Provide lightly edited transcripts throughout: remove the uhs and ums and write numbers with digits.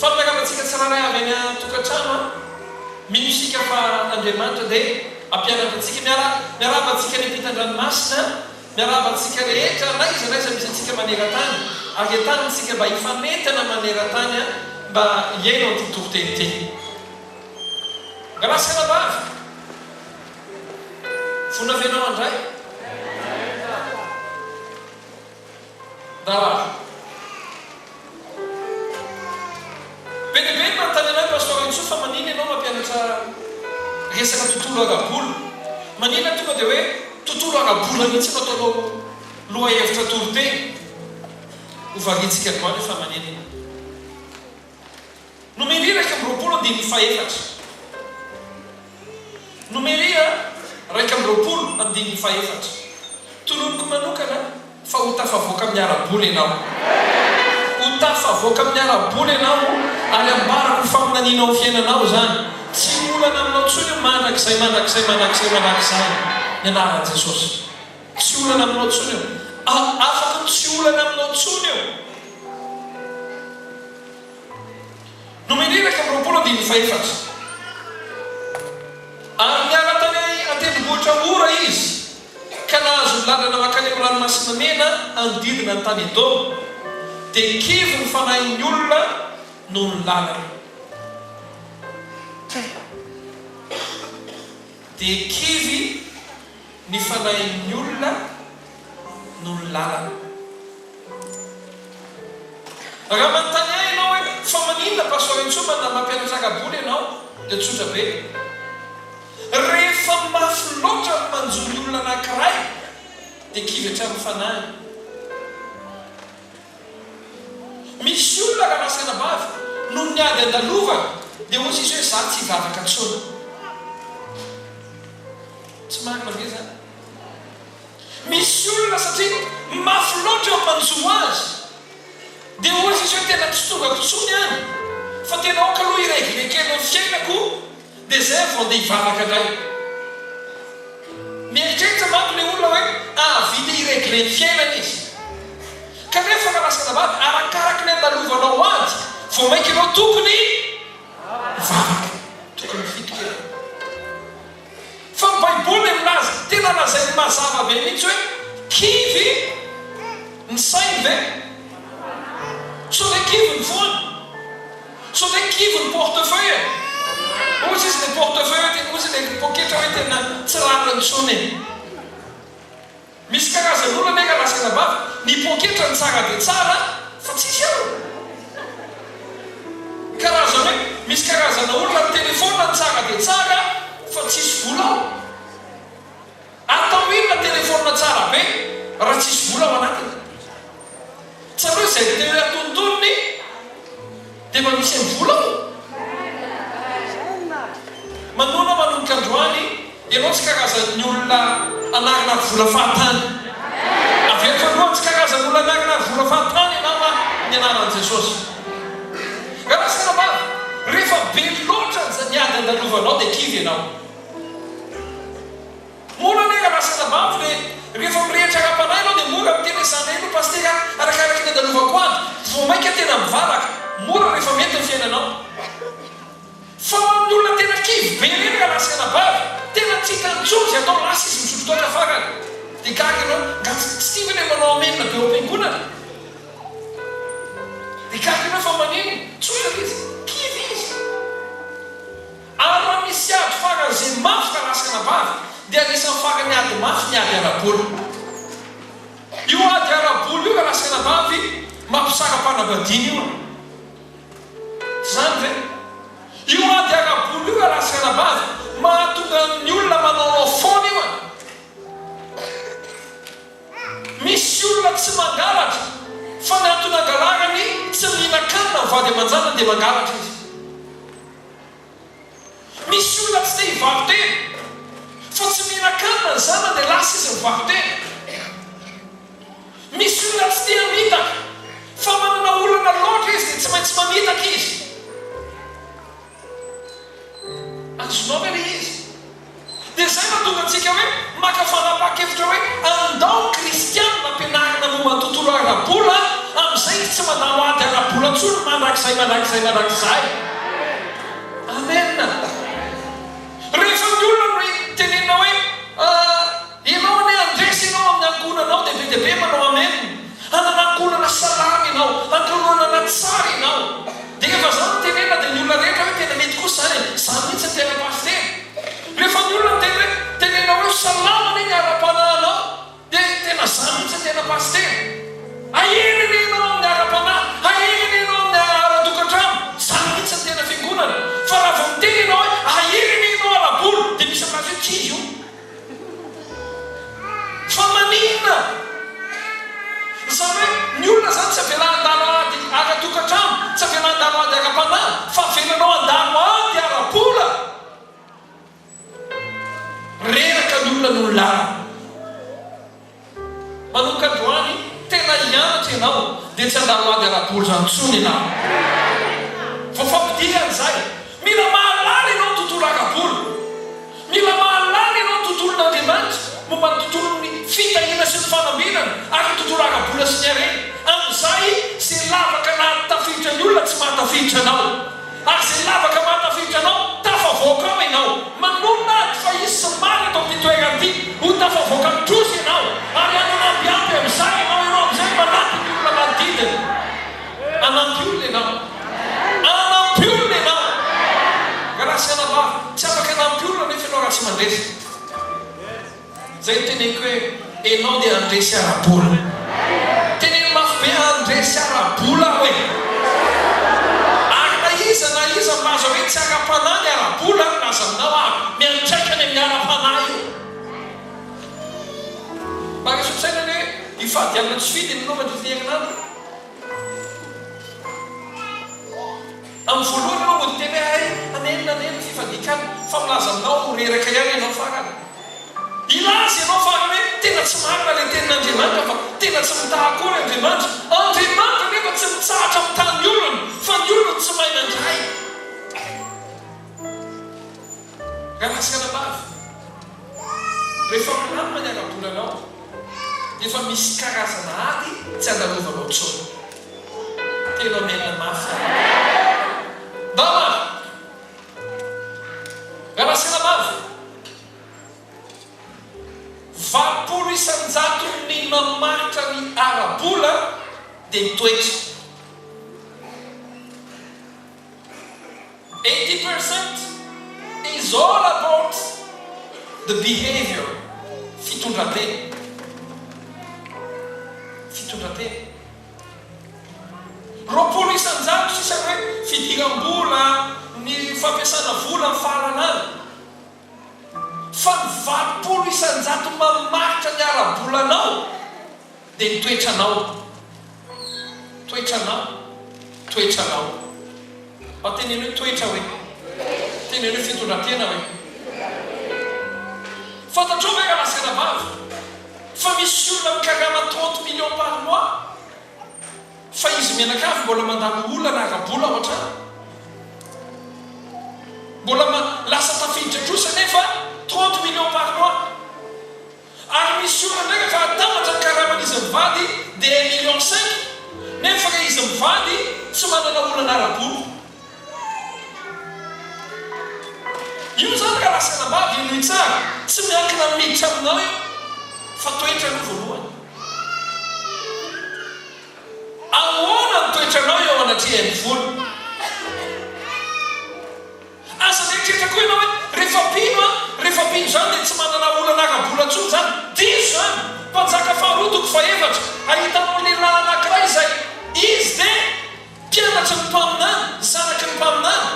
Faly miarahaba antsika tsirairay avy any an-tokantrano an! Mino isika fa Andriamanitra dia hampianatra antsika. Miara, miarahaba antsika any ampitan-dranomasina, miarahaba antsika rehetra n'aiza n'aiza misy antsika maneran-tany, ary entanina isika mba hifanentana maneran-tany mba hihaino an'ity toriteny ity. Rahalahy sy anabavy, vonona ve ianao handray? Ndao Be dia be ny manontany anay Pasteur Entsoa fa maninona ianao mampianatra resaka tontolo ara-bola? Maninona tonga dia hoe tontolo ara-bola mihitsy no ataonao lohahevitra toriteny? Hovaliantsika androany io fa maninona? Nomery 21 andininy fahefatra. Nomery 21 andininy fahefatra. Tononiko manokana fa ho tafavoaka amin'ny ara-bola ianao. Ho tafavoaka amin'ny ara-bola ianao ary ambarako ho faminaniana ao amin'ny fiainanao izany. Tsy ho olana aminao intsony io mandrakizay mandrakizay mandrakizay mandrakizay ny anaran'i Jesosy. Tsy olana aminao intsony io. Afaka ny tsy olana aminao intsony io. Nomery 21 andininy fahefatra. Ary niala tany an-tendrombohitra Hora izy, ka nahazo ny lalana mankany amin'ny Ranomasina Mena hanodidina ny tany Edoma. Dia kivy ny fanahin'ny olona noho ny lalana. Dia kivy ny fanahin'ny olona noho ny lalana. Raha manontany ahy ianao hoe fa maninona Pasteur Entsoa mba mampianatra ara-bola ianao dia tsotra be. Rehefa mafy loatra ny manjo ny olona anankiray dia kivy hatramin'ny fanahiny. Misy olona rahalahy sy anabavy noho ny ady andalovany dia hoy izy hoe za tsy hivavaka intsony. Tsy marina ve izany? Misy olona satria mafy loatra ny manjo azy dia hoy izy hoe tena tsy tongako intsony any fa tena aoka aloha hi-regler kely ny fiainako dia zay vao andeha hivavaka indray. Mieritreritra manko ilay olona hoe hahavita hi-regler ny fiainany izy. Kanefa raha lasa anabavy, arakaraky ny andalovanao ady vao mainka ianao tokony hivavaka, tokony hifitoky ianao. Fa ny baiboly dia milaza, tena lazainy mazava be mihitsy hoe kivy ny sainy ve? Sao dia kivy ny fony? Sao dia kivy ny portefeuille e? Hoy izy ilay portefeuille hoe, hoy izy ilay poketra hoe tena tsy rariny intsony e. Misy karazan'olona anie ka lasa anabavy, ny poketrany tsara dia tsara fa tsisy ao. Karazana hoe misy karazana olona ny telephone-ny tsara dia tsara fa tsisy vola ao. Atao inona telephone tsara be raha tsisy vola ao anatiny? Tsarovy izay teo antonontonony dia mba misy ny vola ao. Manoana manomboka androany ianao tsy karazan'ny olona anarina vola fahatany. Averiko aloha tsy karazan'olona anarina vola fahatany ianao an ny anaran'i Jesosy. Rahalahy sy ranabavy, rehefa be loatra ny ady andalovanao dia kivy ianao. Mora anie raha lasa anabavy le rehefa mirehitra ara-panahy ianao dia mora miteny hoe za ndray aloha pasitera arakaraky ny andalovako ady vao maika tena mivavaka, mora rehefa mety ny fiainanao. Fa ho an'ny olona tena kivy be ireny raha lasa anabavy, tena tsy hitany intsony izay atao lasa izy misotro toaka farany dia gaga ianao nga tsy tia ve le manao amen be ao am-piangonana? Dia gaga ianao fa maninona? Tsotra le izy, kivy izy. Ary raha misy ady faran'izay mafy ka lasa anabavy, dia anisan'ny farany ady mafy ny ady ara-bola. Io ady ara-bola io raha lasa anabavy, mampisara-panambadiana io an! Tsy izany ve? Io ady ara-bola io raha lasa anabavy, mahatonga ny olona manaonao foana io an! Misy olona tsy mangalatra fa ny antony angalarany tsy mihinan-kanina ny vady aman-janany dia mangalatra izy. Misy olona tsy te hivaro-tena fa tsy mihinan-kanina ny zanany dia lasa izy mivaro-tena. Misy olona tsy te hamitaka fa manana olana loatra izy dia tsy maintsy mamitaka izy. Azonao ve ilay izy? Dia izay no mahatonga antsika hoe maka fanapahan-kevitra hoe andao ny kristianina ampianarina momba ny tontolo ara-bola amin'izay izy tsy mandalo ady ara-bola intsony. intsony mandrakizay mandrakizay mandrakizay. Amen. Rehefa ny olona no tenenina hoe ianao anie handresy ianao amin'ny ankohonanao dia be dia be manao amen. Hanana ankohonana salama ianao, ankohonana tsara ianao. Dia rehefa izany no tenenina dia ny olona rehetra hoe tena mety kosa izany e, izany mihitsy ny tena pasitera. Rehefa ny olona miteny hoe tenenina hoe salama anie ny ara-panahinao dia tena izany mihitsy ny tena pasitera. Hahery anie ianao amin'ny ara-panahy, hahery anie ianao amin'ny ara-tokantrano, izany mihitsy ny tena fiangonana. Fa raha vao miteny ianao hoe hahery anie ianao ara-bola dia misy milaza hoe tsy izy io. Fa maninona? Izany hoe ny olona izany tsy avela handalo ady ara-tokantrano, tsy avela handalo ady ara-panahy, fa avelanao handalo ady ara-bola. Reraka ny olona noho ny lalana. Manomboka androany, tena hianatra ianao, dia tsy handalo ady ara-bola izany intsony ianao. Vao fampidirana izay. Mila mahalala ianao ny tontolo ara-bola. Mila mahalala ianao ny tontolon'Andriamanitra, momba ny tontolon'ny fitahiana sy ny fanambinana, ary ny tontolo ara-bola sy ny harena. Amin'izay, izay lavaka nahatafiditra ny olona tsy mahatafiditra anao. Ary izay lavaka mahatafiditra anao, tafavoaka ao ianao. Manonona ady fa hisy sy maro eto amin'ity toerana ity. Ho tafavoaka ny trosa ianao, ary hanana ambiampy amin'izay ianao, ianao amin'izay manampy ny olona manodidina. Hanampy olona ianao. Hanampy olona ianao. Rahalahy sy anabavy, tsy afaka hanampy olona anefa ianao raha tsy mandresy. Izay no teneniko hoe, ianao dia handresy ara-bola. Teneno mafy be, handresy ara-bola aho e! Ary na iza na iza milaza hoe tsy ara-panahy ny ara-bola, milaza aminao aho, miantraika any amin'ny ara-panahy io. Mba raiso an-tsaina ny hoe hifady hanina tsy fidiny ianao mandritra ny herinandro. Amin'ny voalohany ianao mody miteny hoe hay, hanenina anie ny fifadian-kanina, fa milaza aminao ho reraka ihany ianao farany. Hilaza ianao farany hoe tena tsy marina ilay tenin'Andriamanitra fa tena tsy mitaha akory Andriamanitra. Andriamanitra anefa tsy mitsahatra mitaha ny olony fa ny olony tsy mahay mandray. Rahalahy sy anabavy, rehefa milamina ny ara-bolanao dia efa misy karazana ady tsy andalovanao intsony. Telo amen mafy aho. Ndao ary! Rahalahy sy anabavy, 80 isan-jaton'ny mamaritra ny ara-bola dia ny toetra. 80% is all about the behavior, fitondran-tena, fitondran-tena. 20% sisa ny hoe fidiram-bola, ny fampiasana vola, ny fahalalana. Fa ny 80% mamaritra ny ara-bolanao dia ny toetranao. Toetranao. Toetranao. Mba teneno hoe toetra hoe. Teneno hoe fitondran-tena hoe. Fantatrao ve rahalahy sy anabavy fa misy olona mikarama 30 millions par mois fa izy mianakavy mbola mandalo olana ara-bola ao an-trano? Mbola lasa tafiditra trosa nefa 30 millions par mois. Ary misy olona indray rehefa atambatra ny karaman'izy mivady dia un million cinq nefa re izy mivady tsy manana olana ara-bola. Io izany raha lasa anabavy henoy tsara, tsy miankina amin'ny miditra aminao io fa toetra aloha voalohany. Ahoana ny toetranao eo anatrehan'ny vola? Aza mieritreritra koa ianao hoe rehefa mpino an, rehefa mpino izany dia tsy manana olana ara-bola intsony izany. Diso izany! Mpanjaka faharoa toko fahefatra, ahitanao lehilahy anankiray izay izy dia mpianatry ny mpaminany, zanaky ny mpaminany.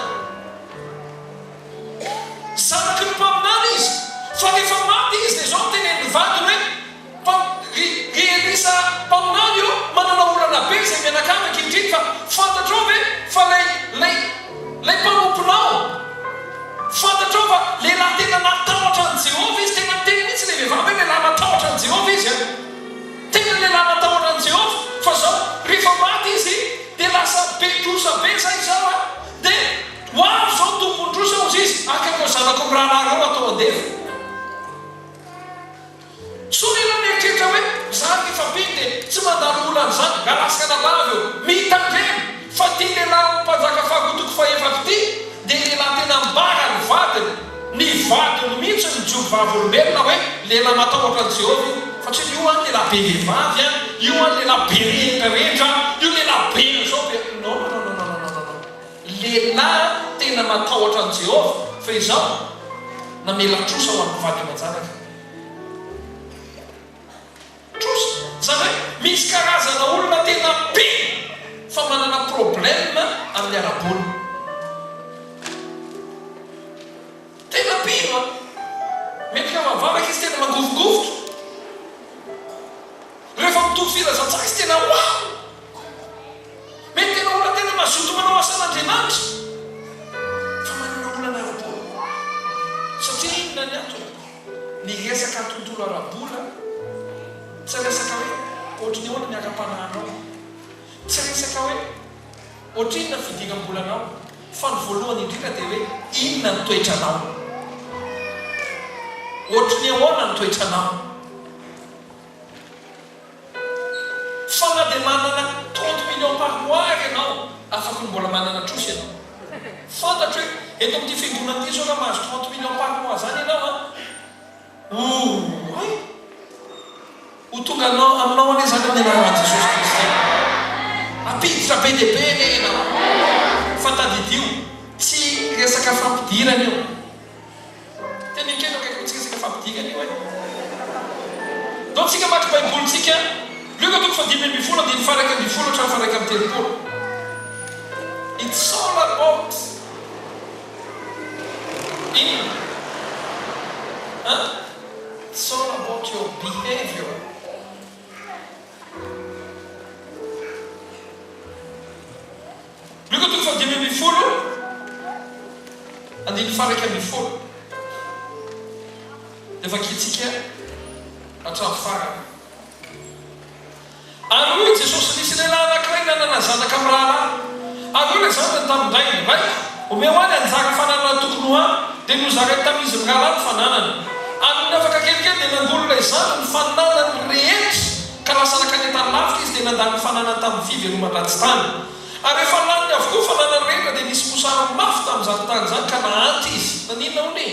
Zanaky ny mpaminany izy. Fa rehefa maty izy dia izao no tenenin'ny vadiny hoe, Fa ry ry Elisa mpaminany ô, manana olana be izay mianakavy ankehitriny fa fantatrao ve fa lay lay lay mpanomponao, fantatrao fa lehilahy tena natahotra an'i Jehovah izy, tena niteny mihitsy ilay vehivavy hoe lehilahy matahotra an'i Jehovah izy an, tena lehilahy matahotra an'i Jehovah, fa zao rehefa maty izy dia lasa be trosa be zay izao an, dia ho avy izao ny tompon-trosa hozy izy haka ireo zanako mirahalahy ireo hatao andevo. Sao ianao mieritreritra hoe za rehefa be dia tsy mandalo olana izany, rahalahy sy anabavy ô, mitandrema fa te. vadiny mihitsy no mijoro vavolombelona hoe lehilahy matahotra an'i Jehovah io, fa tsy hoe io an lehilahy be vehivavy an, io an lehilahy be rendrarendra an, io lehilahy be an'izao be, non non non non non non non, lehilahy tena matahotra an'i Jehovah, fa izao namela trosa ho an'ny vady aman-janaka. Trosa, izany hoe misy karazana olona tena mpino fa manana problème amin'ny ara-bola. Tena mpino an! Mety rehefa mivavaka izy tena mangovingovitra. Rehefa mitory filazantsara izy tena wow! Mety tena olona tena mazoto manao asan'Andriamanitra fa manana olana ara-bola. Satria inona ny antony? Ny resaka tontolo ara-bola tsy resaka hoe ohatry ny ahoana ny ara-panahinao, tsy resaka hoe ohatrinona ny fidiram-bolanao, fa ny voalohany indrindra dia hoe inona ny toetranao. Ohatry ny ahoana ny toetranao. Fa na dia manana 30 millions par mois ary ianao, afaka ny mbola manana trosa ianao. Fantatro hoe eto amin'ity fiangonana ity izao raha mahazo 30 millions par mois izany ianao an, ooay! Ho tonga anao aminao anie izany amin'ny anaran'i Jesosy Kristy. Hampiditra be dia be anie ianao. Fa tadidio, tsy resaka fampidirana io. Tena ekena akaiky mihitsy resaka fampidirana io e! Ndao tsika hamaky baibolintsika, Lioka toko faha-15 andininy faha-11 hatramin'ny faha-31. It's all about inona? An? It's all about your behavior. Lioka toko faha-15, andininy faha-11. Dia vakintsika hatramin'ny farany. Ary hoy i Jesosy, Nisy lehilahy anankiray nanana zanaka mirahalahy. Ary hoy ilay zanany tamin-drainy, Raiko, omeo ahy ny anjara fananana tokony ho ahy. Dia nozarainy tamin'izy mirahalahy ny fananany. Ary nony afaka kelikely dia nangolo ilay zandriny ny fananany rehetra, ka lasa nankany an-tany lavitra izy dia nandany ny fananany tamin'ny fiveloman-dratsy tany. Ary rehefa laniny avokoa ny fananany rehetra dia nisy mosary mafy tamin'izany tany izany ka nahantra izy. Naninona hono e?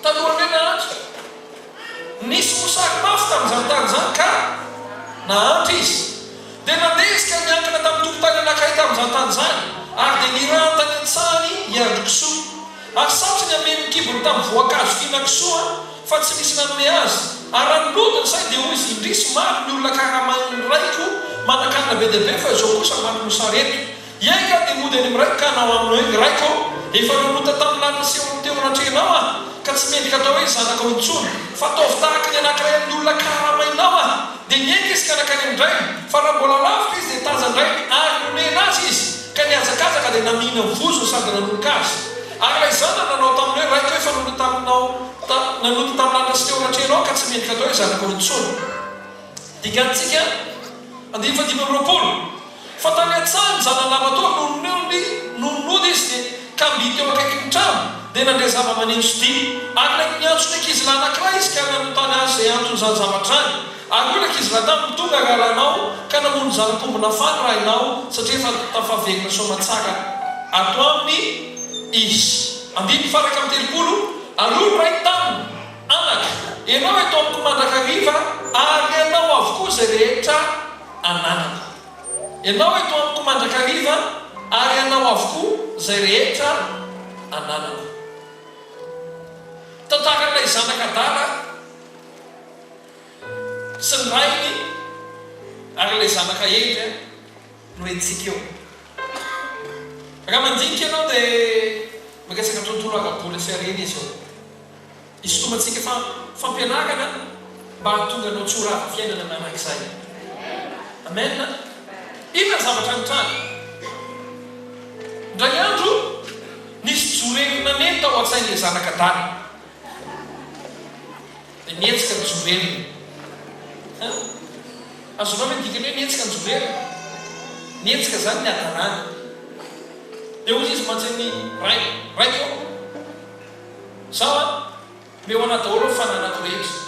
Talohan'ny hoe nahantra. Nisy mosary mafy tamin'izany tany izany ka nahantra izy. Dia nandeha izy ka niankina tamin'ny tompon-tany anankiray tamin'izany tany izany, ary dia nirahany tany an-tsahany hiandry kisoa. Ary satry ny hameno ny kibony tamin'ny voankazo fihinan-kisoa, fa tsy nisy nanome azy. Ary raha nilody ny sainy, dia hoy izy, Indrisy, maro ny olona karamain'ny raiko manan-kanina be dia be, fa izao kosa maty mosary eto. Hiainga aho dia mody any amin'ny raiko ka hanao aminy hoe, Raiko ô, efa nanota tamin'ny lalana sy eo teo anatrehanao aho, ka tsy mendrika atao hoe zanakao intsony, fa ataovy tahaka ny anankiray amin'ny olona karamainao aho. Dia niainga izy ka nankany amin-drainy, fa raha mbola lavitra izy dia tazan-drainy ary nomena azy izy, ka nihazakazaka dia namihina ny vozony sady nanoroka azy. Ary ilay zanany nanao taminy hoe, Raiko, efa nanota taminao, nanota tamin'ny lanitra sy teo anatrehanao aho, ka tsy mendrika atao hoe zanakao intsony. Dikantsika, andininy faha-25, Fa tany an-tsaha ny zanany lahimatoa no nony nony nody izy dia ka mby teo akaikin'ny trano, dia nandre zava-maneno sy dihy. Ary naiky niantso ny ankizilahy anankiray izy ka nanontany azy izay anton'izany zavatra izany. Ary hoy ilay ankizilahy taminy, Tonga rahalahinao ka namono ny zanak'omby nafany rainao, satria efa tafaverina soamantsara ato aminy izy. Andininy faha-31, Ary hoy ny rainy taminy, Anaka, ianao eto amiko mandrakariva, ary anao avokoa izay rehetra ananako. Ianao eto amiko mandrakariva, ary anao avokoa izay rehetra ananako. Tantaran'ilay zanaka adala sy ny rainy ary ilay zanaka hendry no henontsika eo. Raha mandinika ianao dia miresaka tontolo ara-bola sy harena izy eo. Hisintomantsika fampianarana mba hahatonga anao tsy ho rava fiainana mandrakizay. Amen. Inona ny zavatra nitranga? Indray andro, nisy jorely naneno tao an-tsain'ilay zanak'adala. Dia nihetsika ny joreliny. Hein? Azonao ve ny dikany hoe nihetsika ny joreliny? Nihetsika izany ny hadalany. Dia hoy izy mantsy amin'ny rainy, Raiko ô, Zaho an, meo anah daholo ny fananako rehetra.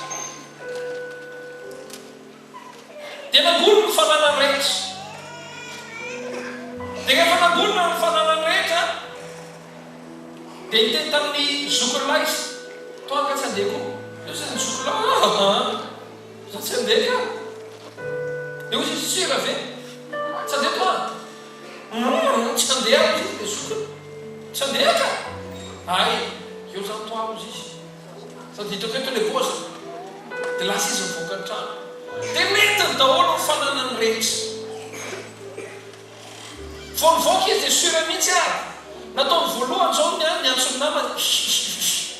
Dia nangorony ny fananany rehetra. Dia rehefa nangorona ny fananany rehetra, dia. Dia niteny tamin'ny zokiny lahy izy, Toa angaha tsy handeha koa? Dia hoy ny zokiny lahy, Aa! Za tsy handeha ka! Dia hoy izy, Sûr ve? Tsy handeha toa? Humm! Tsy handeha aho, hoy izy, ilay zokiny. Tsy handeha ka! Hay! Eo izany toa, hoy izy. Sady hitako eto ilay paoziny. Dia lasa izy nivoaka ny trano. Dia nentiny daholo ny fananany rehetra. Vao nivoaka izy dia sûr mihitsy ary. Nataony voalohany izao ny ahy niantso ny namany hihihihih.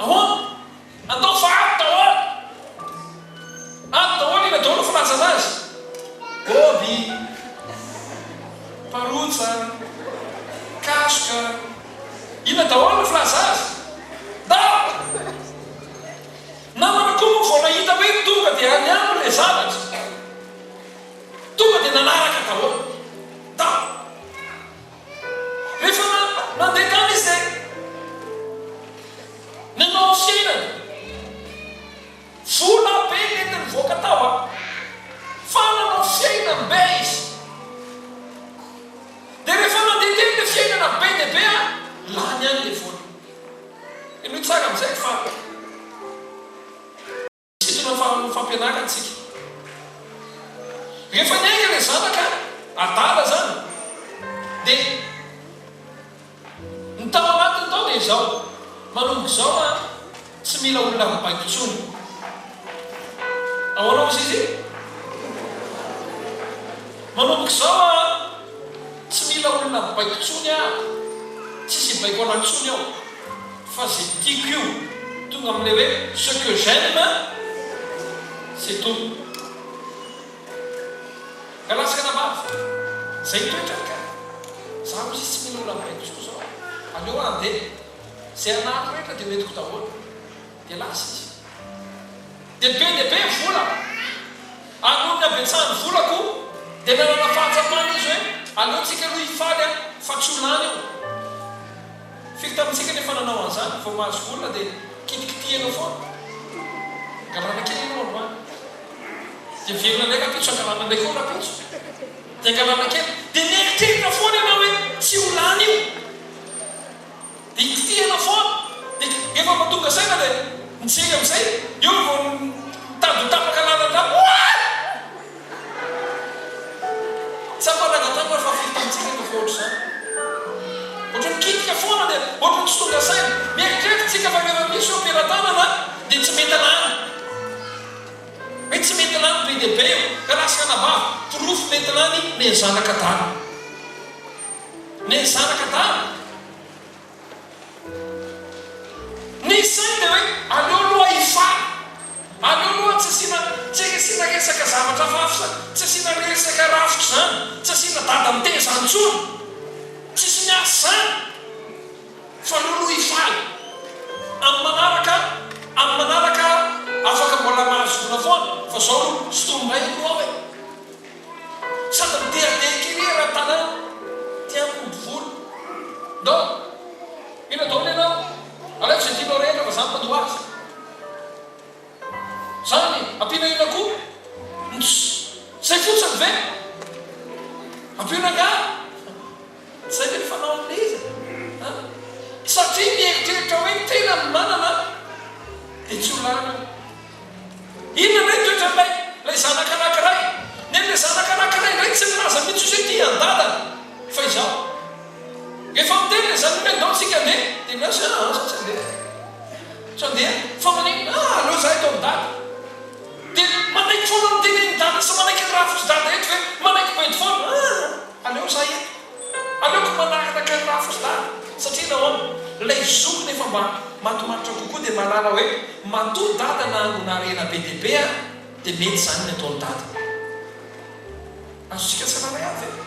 Ahoana? Andao fa ato daholo! Ato daholo inona daholo ny filazana azy? Goby, parotsa, kasoka, inona daholo ny filaza azy? Ndao! Namana koa moa vao nahita hoe tonga dia any aminy ilay zavatra, tonga dia nanaraka daholo. Tao. Rehefa nandeha tany izy dia nanao ny fiainany. Vola be nentiny nivoaka tao an! Fa nanao fiainam-be izy. Dia rehefa nandeha teny ilay fiainana be dia be an, lany ihany ilay vola. Henoy tsara amin'izay fa misintona ny fampianarana isika. Rehefa niainga ilay zanaka adala izany dia ny tao anatiny tao dia izao, manomboka izao aho tsy mila olona mibaiko intsony. Ahoana hozy izy? Manomboka izao aho tsy mila olona mibaiko intsony aho, tsisy hibaiko anah intsony ao fa ze tiako io, tonga amin'ilay hoe ce que j'aime c'est tout. Ka lasa anabavy, zay ny toetrany ka. Za hozy izy tsy mila olona mibaiko intsony zao, aleo aho handeha, ze anahako rehetra dia hoentiko daholo. Dia lasa izy. Dia be dia be ny vola. Ary noho ny habetsahan'ny volako, dia nanana fahatsapana izy hoe, aleo tsika aloha hifaly an, fa tsy ho lany io. Firy tamintsika no efa nanao an'izany, vao mahazo vola dia kitikitihana foana. Angalana kely aloha androany. Dia miverina indray rahampitso, angalana indray koa rahampitso. Dia angalana kely. Dia mieritreritra foana ianao hoe, tsy ho lany io. Dia kitihana foana, dia rehefa mba tonga saina dia mijery amin'izay, eo vao mitady ho tapaka lalan-drà, oay! Tsy ampanangan-tanana fa firy tamintsika no efa ohatr'izany? Ohatran'ny mikitika foana dia ohatran'ny tsy tonga saina. Mieritreritra isika fa rehefa misy eo am-pelatanana dia tsy mety lany. Hoe tsy mety lany be dia be io, ka lasa anabavy, porofo mety lany ny zanak'adala. Ny zanak'adala. Ny sainy dia hoe aleo aloha hifaly, aleo aloha tsy asiana tsy asiana resaka zavatra hafahafa izany, tsy asiana resaka rafitra izany, tsy asiana dada miteza intsony, tsisy miasa izany fa aleo aloha hifaly. Amin'ny manaraka, amin'ny manaraka afaka mbola mahazo vola foana fa zao aloha sintomina aloha aho e. Sady midehadehaka ery eran-tanàna, te hampody vola. Ndao! Mila daholo ianao. Alaivo izay tianao rehetra fa za mpandoa azy. Zany, ampiana inona koa? Nts! Zay fotsiny ve? Ampiana angaha? Zay ve ny fanao amin'ilay izy e? An? Satria mieritreritra hoe tena ny manana dia tsy ho lany io. Inona indray ny toetran'ilay ilay zanaka anankiray? Nefa ilay zanaka anankiray indray tsy milaza mihitsy izy hoe tia an-dadany fa izaho. Rehefa miteny ilay zanany hoe ndao tsika handeha dia milaza izy hoe aa za tsy handeha. Tsy handeha. Fa maninona? Ah aleo za eto amin'i dada. Dia manaiky foana ny tenenin'i dada sy manaiky ny rafitr'i dada eto ve? Manaiky bedy foana. Ah aleo za eto. Aleoko manaraka ny rafitr'i dada. Satria nahoana? Ilay zokiny efa mba matomatotra kokoa dia mahalala hoe matoa dada nahangona harena be dia be an, dia mety izany ny ataon'i dada. Azontsika tsirairay avy ve?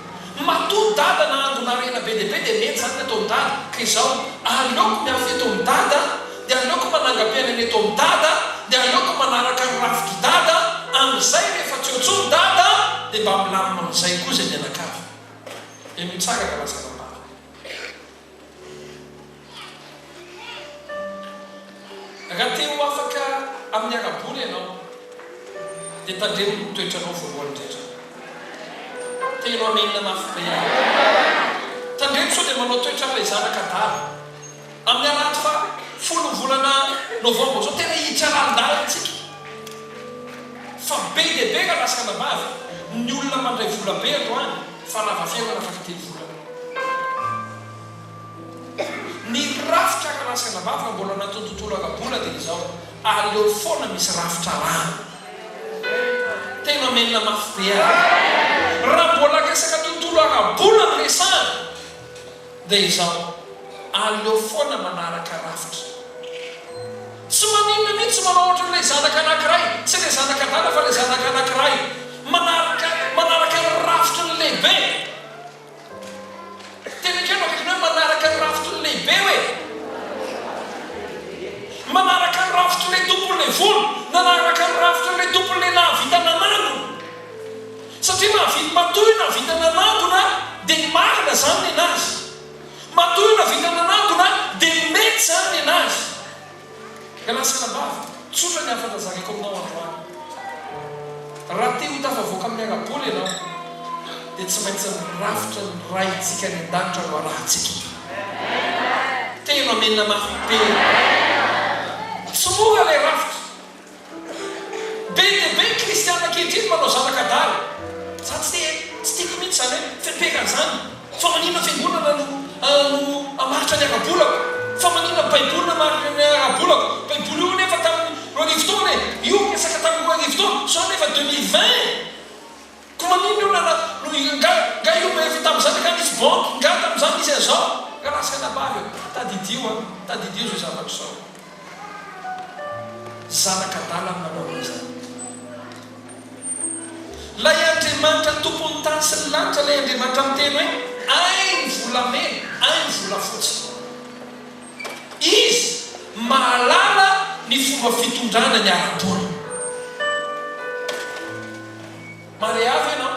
Matoa dada nahangona harena be dia be dia mety izany ny ataon'i dada. Ka izao, aleoko miafy eto amin'i dada, dia aleoko manangam-piainana eto amin'i dada, dia aleoko manaraka ny rafitr'i dada, amin'izay rehefa tsy eo intsony dada dia mba milamina amin'izay koa izay mianakavy. Dia mitsangana lasa vambavy. Raha te ho afaka amin'ny ara-bola ianao, dia tandremo ny toetranao voalohany indrindra. Telo amenina mafy be aho. Tandremo sao dia manao toetra amin'ilay zanaka adala. Amin'ny alahady faha folon'ny volana novambra izao tena hiditra lalindalina isika. Fa be dia be raha lasa anabavy ny olona mandray vola be androany fa lava fiainana afaka telo volana. Ny rafitra raha lasa anabavy raha mbola anatin'ny tontolo ara-bola dia izao, aleo foana misy rafitra arahana. Tena menina mafy be aho. Raha mbola resaka tontolo ara-bola no resahana dia izao, aleo foana manaraka rafitra. Tsy maninona mihitsy manao ohatran'ilay zanaka anankiray, tsy ilay zanaka adala fa ilay zanaka anankiray manaraka manaraka ny rafitry ny lehibe. Tena ekeo no akaikinao hoe manaraka ny rafitry ny lehibe hoe? Manaraka ny rafitr'ilay tompon'ilay vola, nanaraka ny rafitr'ilay tompon'ilay nahavita nanangona. Satria nahavita, matoa io nahavita nanangona dia marina izany nenazy. Matoa io nahavita nanangona dia mety izany nenazy. Rahalahy sy anabavy, tsotra ny hafatra zaraiko aminao androany. Raha te ho tafavoaka amin'ny ara-bola ianao, dia tsy maintsy ny rafitra ny Raintsika any an-danitra no arahantsika. Telo amena mafy be. Tsy mora ilay rafitra. Be dia be ny kristiana ankehitriny manao zanak'adala. Za tsy te, tsy tiako mihitsy izany hoe feperan izany. Fa maninona fiangonana no no hamaritra ny ara-bolako? Fa maninona baiboly no hamaritra ny ara-bolako? Baiboly io nefa tamin'ny 2000 taona e! Io resaka tamin'ny 2000 taona, zao nefa 2020 e! Koa maninona io nana no nga nga io efa tamin'izany nga nisy banky, nga tamin'izany nisy an'izao? Nga lasa anabavy e! Tadidio an! Tadidio izao zavatra izao. Zanak'adala ny manao an'izany. Ilay Andriamanitra Tompon'ny tany sy ny lanitra, ilay Andriamanitra miteny hoe, Ahy ny volamena, ahy ny volafotsy. Izy mahalala ny fomba fitondrana ny ara-bola. Mareava ianao.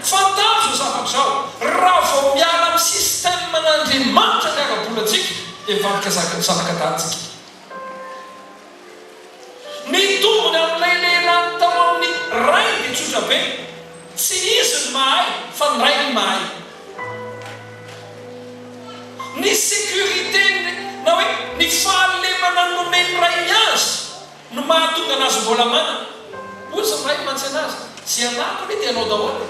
Fantaro izao zavatra izao, raha vao miala amin'ny système an'Andriamanitra ny ara-bolantsika, dia mivadika zanak'adalantsika. Ny tombony amin'ilay lehilahy tao amin'ny rainy dia tsotra be, tsy izy no mahay fa ny rainy no mahay. Ny sécurité na hoe ny fahalemana nomen'ny rainy azy no mahatonga anazy mbola manana. Hoy izy ny rainy mantsy anazy, Izay anariko anie dia anao daholo e.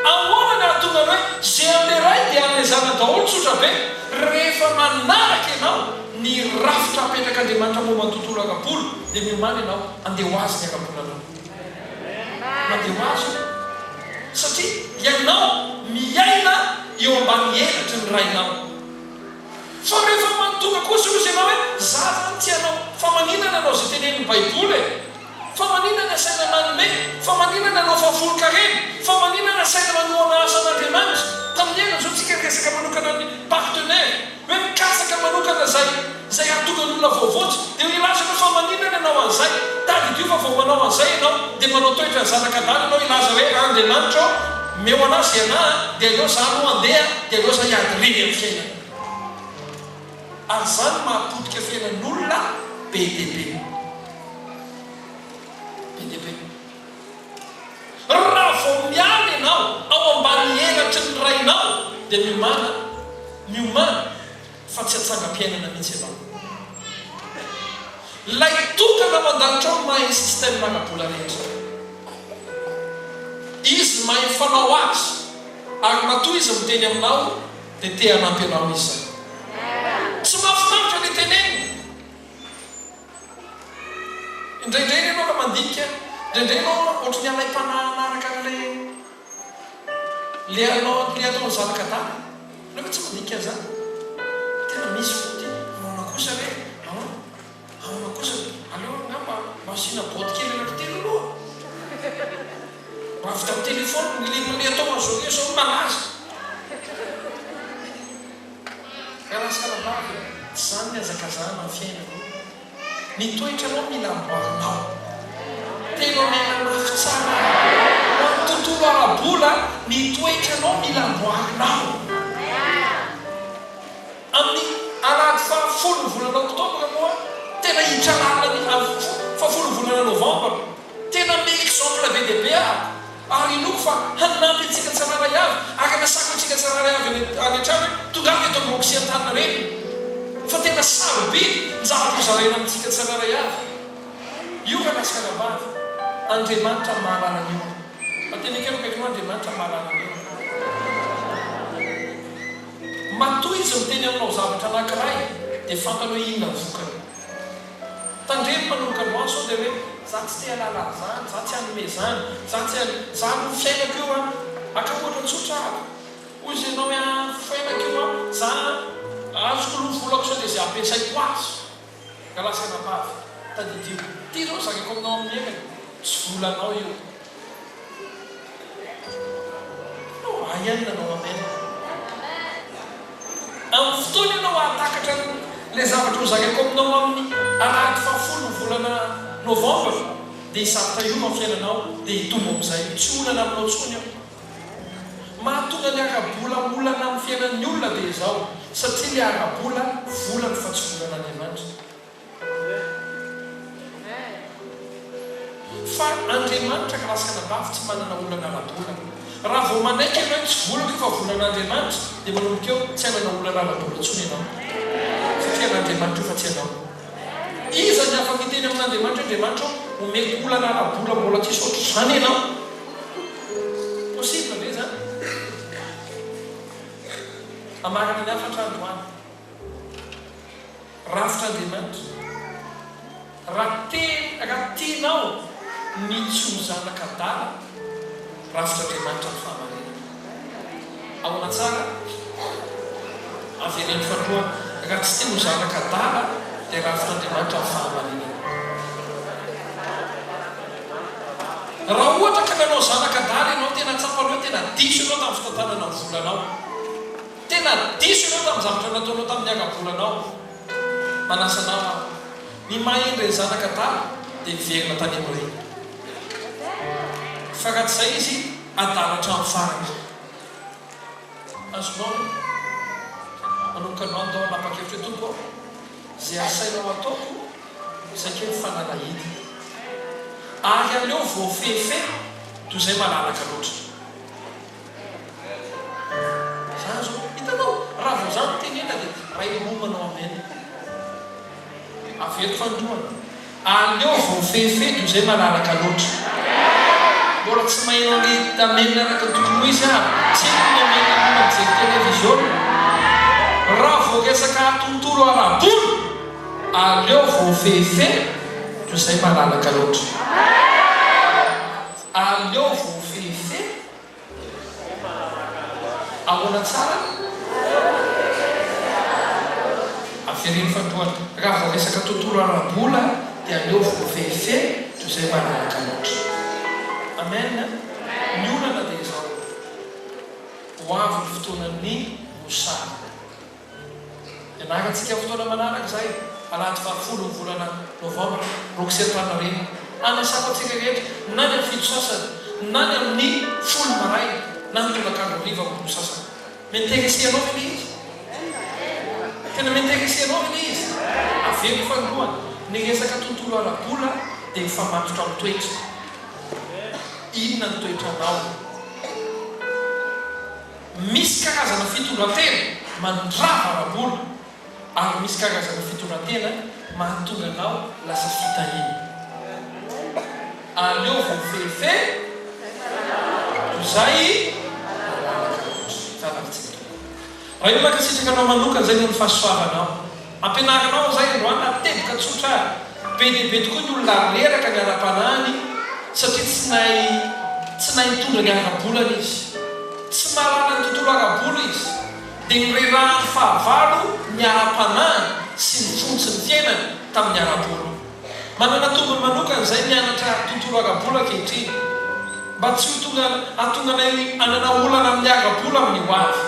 Ahoana no hahatonga ny hoe ze an'le ray dia an'le zana daholo tsotra be rehefa manaraka ianao ny rafitra apetrak'Andriamanitra momba ny tontolo ara-bola dia miomàna ianao andeha ho azy ny ara-bolanao mandeha ho azy io satria ianao miaina eo ambany elatry ny rainao fa rehefa mantonga kosa ozy ianao hoe za zany tsy hanao fa maninona nanao ze tenenin'ny baiboly e Fa maninona ny asaina manome? Fa maninona ny hanao fahafolonkarena? Fa maninona ny asaina manohana asan'Andriamanitra? Tamin'ny herin'ny izao tsika niresaka manokana ny partenaire, hoe mikatsaka manokana izay izay hahatonga ny olona voavonjy. Dia hilaza ianao fa maninona ny hanao an'izay? Tadidio fa vao manao an'izay ianao dia manao toetra ny zanak'adala ianao hilaza hoe Andriamanitra ô, omeo an'ahy izay an'ahy an, dia aleo za aloha handeha, dia aleo za hiady irery amin'ny fiainana. Ary izany no mahapotika fiainan'olona be dia be. Be dia be. Raha vao miala ianao ao ambany elatry ny rainao dia miomàna, miomàna fa tsy hatsangam-piainana mihitsy ianao. Ilay tokana ao an-danitra ao no mahay ny système ara-bola rehetra. Izy no mahay mifanao azy ary matoa izy miteny aminao dia te hanampy anao izy zany. Tsy mahafinaritra le teneniny. Indraindray re ianao raha mandinika, indraindray ianao ohatry ny alaim-panahy hanaraka an'ilay le anao le ataon'ny zanak'adala. Ianao ve tsy mandinika an'izany? Tena misy fo ity. Ahoana kosa re? Ahoana? Ahoana kosa? Aleo angamba mba asiana boîte kely anankitelo aloha. Mba vita amin'ny téléphone, ny le le atao azon'io zao no malaza. Rahalahy sy anabavy a, tsy izany ny hazakazahana amin'ny fiainana io. Ny toetranao mila amboarinao. Tena omena mafy tsara ho an'ny tontolo ara-bola ny toetranao mila amboarinao. Amin'ny alahady fahafolon'ny volana oktobra moa tena hiditra lalina ny fahafolon'ny volana novambra. Tena me exemple be dia be aho ary inoako fa hanampy antsika tsirairay avy ary hanasako antsika tsirairay. amin'ny Roxy Antaninarenina. Fa tena sarobidy ny zavatra hozaraina amintsika tsirairay avy. Io rahalahy sy ranabavy, Andriamanitra mahalala an'io. Mba teneno kely akaikinao, Andriamanitra mahalala an'io. Matoa Izy miteny aminao zavatra anankiray dia fantany hoe inona ny vokany. Tandremo manomboka androany sao dia hoe za tsy te halala an'izany, za tsy hanome izany, za tsy han, za aloha fiainako io an! Haka ohatra tsotra aho. Hoy izy ianao hoe an, fiainako io an, za azoko aloha ny volako sao dia izay ampiasaiko azy. Ka lasa anabavy. Tadidio. Ity izao zakaiko aminao amin'ny heriny, tsy volanao io. Ianao ahy ihany nanao amen. Amin'ny fotoana ianao hahatakatra ilay zavatra ho zakaiko aminao amin'ny alahady fahafolon'ny volana novambra dia hisarika hiova ny fiainanao dia hitombo amin'izay. Tsy olana aminao intsony io. Mahatonga ny ara-bola olana amin'ny fiainan'ny olona dia izao, satria ilay ara-bola volany fa tsy volan'Andriamanitra. Fa Andriamanitra ka lasa anabavy tsy manana olana ara-bola. Raha vao manaiky ianao hoe tsy volako io fa volan'Andriamanitra dia manomboka eo tsy hanana olana ara-bola intsony ianao. Satria an'Andriamanitra io fa tsy anao. Iza ny afaka hiteny amin'Andriamanitra hoe Andriamanitra ô omeko olana ara-bola mbola tsisy ohatr'izany ianao? Possible ve izany? Hamarana ny hafatra androany. Rafitr'Andriamanitra. Raha te, raha tianao ny tsy ho zanaka adala, rafitr'Andriamanitra ny fahamarinana. Ahoana tsara? Avereno faharoa, raha tsy te ho zanaka adala dia rafitr'Andriamanitra ny fahamarinana. Raha ohatra ka nanao zanaka adala ianao, tena tsapanao hoe tena diso ianao tamin'ny fitantanana ny volanao. Tena diso ianao tamin'ny zavatra nataonao tamin'ny ara-bolanao. Manasa anao aho. Ny maha hendry ny zanaka adala dia miverina tany amin'ny rainy. Fa raha tsy izay izy, adala hatramin'ny farany. Azonao ve? Manomboka androany ndao hanapa-kevitra hoe, Tompo ô, izay asainao ataoko, saika hoe fanalahidy. Ary aleo voafehifehy toy izay malalaka loatra. Zany zao, hitanao, raha vao za no tenena dia ray roa manao amen. Averiko fanindroany, aleo voafehifehy toy izay malalaka loatra. Mbola tsy maheno an'ilay amen araka ny tokony ho izy aho, tsy haiko ny amen an'olona mijery televiziona. Raha vao resaka tontolo ara-bola, aleo voafehifehy toy izay malalaka loatra. Aleo voafehifehy. Ahoana tsara? Avereno fanindroany. Raha vao resaka tontolo ara-bola dia aleo voafehifehy toy izay malalaka loatra. Amen. Ny olana dia izao, ho avy ny fotoanan'ny mosary. Ianarantsika amin'ny fotoana manaraka izay, alahady fahafolo ny volana novambra, Roxy Antaninarenina. Hanasako antsika rehetra, na ny amin'ny fito sasany, na ny amin'ny folo maraina, na ny tolakandro hariva amin'ny roa sasany. Mi-intéresser anao ve ilay izy? Tena mi-intéresser anao ve ilay izy? Averiko faharoa, ny resaka tontolo ara-bola dia mifamatotra amin'ny toetra. Inona ny toetranao? Misy karazana fitondran-tena mandrava ara-bola ary misy karazana fitondran-tena mahatonga anao lasa fitahiana. Aleo voafehifehy toy izay malalaka loatra. Vavaka tsika Tompo. Ray o mankasitraka anao manokana izay noho ny fahasoavanao. Ampianarinao izay androany na teboka tsotra ary. Be dia be tokoa ny olona reraka ny ara-panahiny satria tsy nahay tsy nahay nitondra ny ara-bolany izy. Tsy mahalala ny tontolo ara-bola izy. Dia nirerahan'ny fahavalo ny ara-panahiny sy ny fony sy ny fiainany tamin'ny ara-bola. Manana tombony manokana izay mianatra tontolo ara-bola ankehitriny, mba tsy ho tonga hahatonga anay hanana olana amin'ny ara-bola amin'ny ho avy.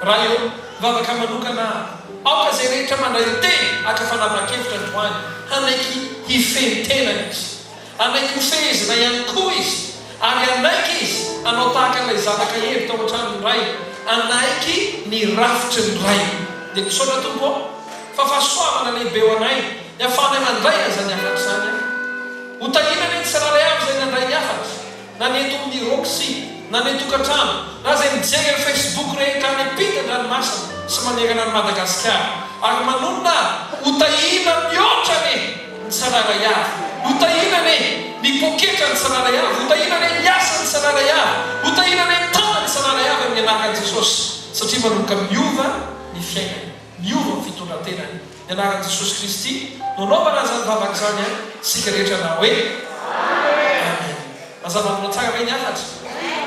Ray ô, mivavaka manokana aho. Aoka izay rehetra mandray ny teny haka fanapahan-kevitra androany hanaiky hifehy ny tenany izy. Hanaiky hofehezina ihany koa izy, ary hanaiky izy hanao tahaka ilay zanaka hendry tao an-tranon'ny rainy, hanaiky ny rafitry ny rainy. Dia misaotra Tompo ô, fa fahasoavana lehibe ho anay ny ahafahanay mandray an'izany hafatra izany an! Ho tahiana anie ny tsirairay avy izay nandray ny hafatra, na ny eto amin'ny Roxy, na ny an-tokantrano, na izay mijery amin'ny Facebook rehetra any am-pita an-dranomasina. sy manerana an'i Madagasikara. Ary manonona ho tahiana mihoatra anie ny tsirairay avy. Ho tahiana anie ny poketran'ny tsirairay avy. Ho tahiana anie ny asan'ny tsirairay avy. Ho tahiana anie ny tanan'ny tsirairay avy amin'ny anaran'i Jesosy. Satria manomboka miova ny fiainany. Miova ny fitondran-tenany. Ny anaran'i Jesosy Kristy no anaovana an'izany vavaka izany an, isika rehetra na hoe Amen. Mazava aminao tsara ve ny hafatra?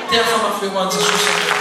Te hafamafy ho an'i Jesosy ianao.